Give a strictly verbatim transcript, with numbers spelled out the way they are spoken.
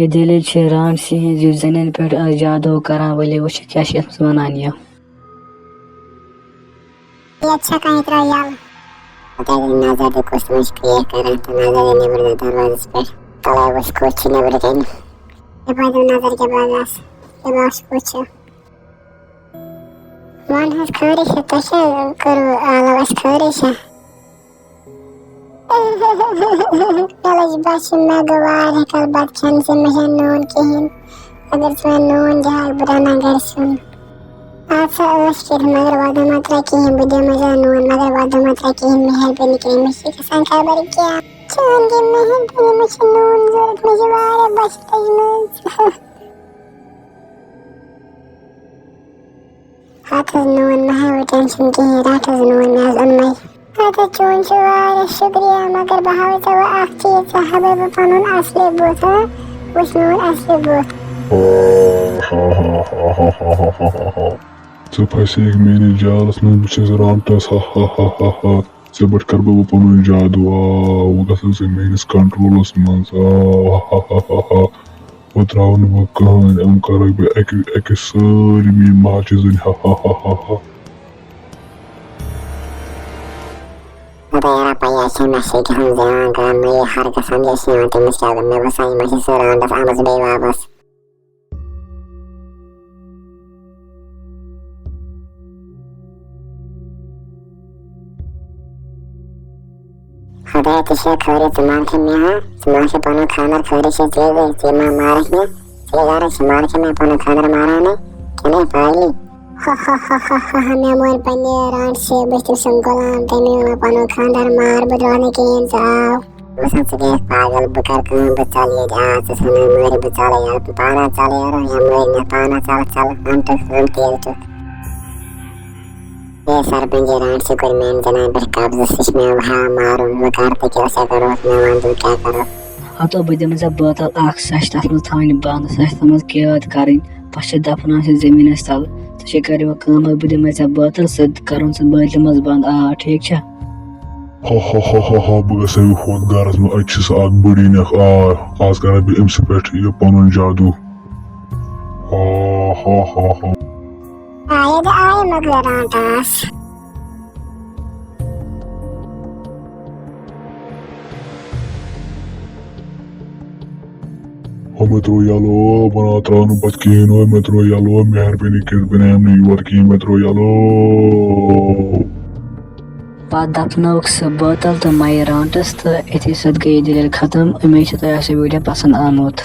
یہِ دٔلیٖل چھِ رانسی ہٕنٛز، یُس زَنٮ۪ن پٮ۪ٹھ آز جادو کران۔ ؤلِو وٕچھو کیٛاہ چھِ یَتھ منٛز وَنان یہِ۔ یَتھ چھا کانٛہہ ترٛاو یَلہٕ؟ پَتہٕ اگر نظر تہِ کُس تِمَن چھِ کرٛیک کران تہٕ نظر یی نیٚبرٕ کَنہِ دروازَس پٮ۪ٹھ۔ تَلَے وٕچھ کُس چھُ نیٚبرٕ کَنہِ۔ یَپٲرۍ دِم نظر کیٛاہ بَغَس، یہِ باسہِ کُس چھُ۔ وَن حظ، خٲرٕے چھا؟ تۄہہِ کیٛاہ کوٚروٕ آلو اَسہِ؟ خٲرٕے چھا؟ مےٚ لٔج باسہِ، مےٚ گوٚو واریاہ کال بَتہٕ کھٮ۪نہٕ، ژٕ مےٚ چھےٚ نوٗن کِہیٖنۍ۔ اگر ژٕ مےٚ نوٗن دِہَکھ، بہٕ رَنہٕ ہا گَرِ سیُن۔ اَدٕ سا عٲش کٔرِتھ، مگر وۄنۍ دَپہٕ مہ ترٛاو کِہیٖنۍ، بہٕ دِمہٕ ژےٚ نوٗن، مگر وۄنۍ دَپہٕ مہ ترٛاو کِہیٖنۍ، مہربٲنی کٔرِتھ، مےٚ چھِ گژھان خبر کیٛاہ۔ چٲنۍ گٔے مہربٲنی، مےٚ چھِ نوٗن ضوٚرَتھ، مےٚ چھِ واریاہ بۄچھِ لٔجمٕژ۔ ہَتھ حظ نوٗن، مہ ہےٚ وۄنۍ ٹٮ۪نشَن کِہیٖنۍ، رَٹ حظ نوٗن، مےٚ حظ اوٚن مَے۔ اَدٕ حظ چون چھُ واریاہ شُکریہ، مگر بہٕ ہاوٕ ژےٚ وۄنۍ اَکھ چیٖز، ژےٚ ہاوَے بہٕ پَنُن اَصلی بُتھ، ہا؟ وٕچھ میون اَصلی بُتھ۔ ژٕ پھسیٚکھ میٲنِس جالَس منٛز، بہٕ چھُس رانٹَس، ہا ہا ہا ہا ہا۔ ژےٚ پٮ۪ٹھ کَرٕ بہٕ وۄنۍ پَنُن جادو، آ، وۄنۍ گژھن ژٕ میٲنِس کنٹرولَس منٛز، آ، ہا ہا ہا ہا۔ وۄنۍ ترٛاوٕ نہٕ بہٕ کٕہٕنۍ، یِم کَرَکھ بہٕ اَکہِ، اَکہِ سٲرِمٕے ماچہِ زٔنۍ، ہا ہا ہا ہا۔ خۄدایا رۄبا، یہِ چھےٚ نشے کیٛاہ ہن زیان کران، مےٚ یہِ ہر گژھان، یہِ چھِ یِوان تٔمِس کیٛاہ گوٚو؟ مےٚ باسان، یہِ ما چھِ سُہ رانٛڈَس آمٕژ بیٚیہِ واپس۔ خۄدایا، ژےٚ چھےٚ خٲرٕے، ژٕ مانکھٕ مےٚ ہا؟ ژٕ مانکھٕ پنُن خانٛدر؟ خٲرٕے چھےٚ ژےٚ گٔے، ژےٚ ما مارکھ مےٚ؟ ژےٚ غرض چھِ مارکھٕ مےٚ پنُن خانٛدر مارانے؟ کِنہٕ پاگلی؟ ہا ہا ہا ہا ہا ہا، مےٚ مٲرۍ پننہِ رانٛٹسہِ، بہٕ چھُس تٔمۍ سُنٛد غلام، تٔمۍ ووٚن مےٚ پنُن خانٛدر مار، بہٕ درٛاو نہٕ کِہیٖنۍ، ژٕ آو۔ وۄنۍ سا ژٕ گٔیَکھ پاگل، بہٕ کَرٕ کٲم، بہٕ ژَلہٕ ییٚتہِ۔ آ، ژٕ ژھٕن نہٕ مٲرِتھ، بہٕ ژَلہٕ یَلہٕ، پانہ ژَلہٕ یَلہٕ، یا مٲرۍ مےٚ پانہ، ژَلہٕ، ژَلہٕ، اَن ٹُک، اَن تیٖل ٹُک۔ اے سرپنچ، رانٛٹسہِ کوٚر میٛانہِ زَنانہِ پٮ۪ٹھ قبضہٕ، سُہ چھِ مےٚ ہاوان مارُن، وۄنۍ کَرٕ تہٕ کیٛاہ، سا کَرو، مےٚ وَن تہٕ کیٛاہ کَرو۔ ہَتو، بہٕ دِمہٕ ژےٚ بٲتَل اَکھ، سۄ چھِ تَتھ منٛز تھاوٕنۍ بنٛد، سۄ چھِ تَتھ منٛز قید کَرٕنۍ، پَتہٕ چھِ دَفناوٕنۍ سۄ زٔمیٖنَس تَل، ژےٚ چھے کَرٕنۍ وۄنۍ کٲم، بہٕ دِمَے ژےٚ بٲتَل، سُہ کَرُن ژٕ بٲتلہِ منٛز بنٛد آب، ٹھیٖک چھا؟ ہا ہا ہا ہا ہا، بہٕ گژھے وۄنۍ ہُتھ گرس منٛز، اَتہِ چھِ سۄ اکھ بٔڑ عیٖنَکھ، آ، آز کرٕ بہٕ أمۍ سٕے پٮ۪ٹھ یہِ پنُن جادو۔ ہا ہا ہا ہا۔ آیے تہٕ آیے مۄکلے رانٛٹس۔ ہو مےٚ ترٛوو یَلہٕ، بہٕ نہ ترٛاوٕ نہٕ پَتہٕ کِہیٖنۍ، ہو مےٚ ترٛوو یَلہٕ، مہربٲنی کٔرِتھ، بہٕ نہٕ یِمہٕ نہٕ یور کِہیٖنۍ، مےٚ ترٛوو یَلہٕ۔ پتہٕ دفنٲوٕکھ سۄ بٲتل تہٕ مَیہِ رانٛٹس تہٕ أتھی سۭتۍ گٔے یہِ دٔلیٖل ختم۔ اُمید چھِ تۄہہِ آسہِ یہِ video پسنٛد آمُت۔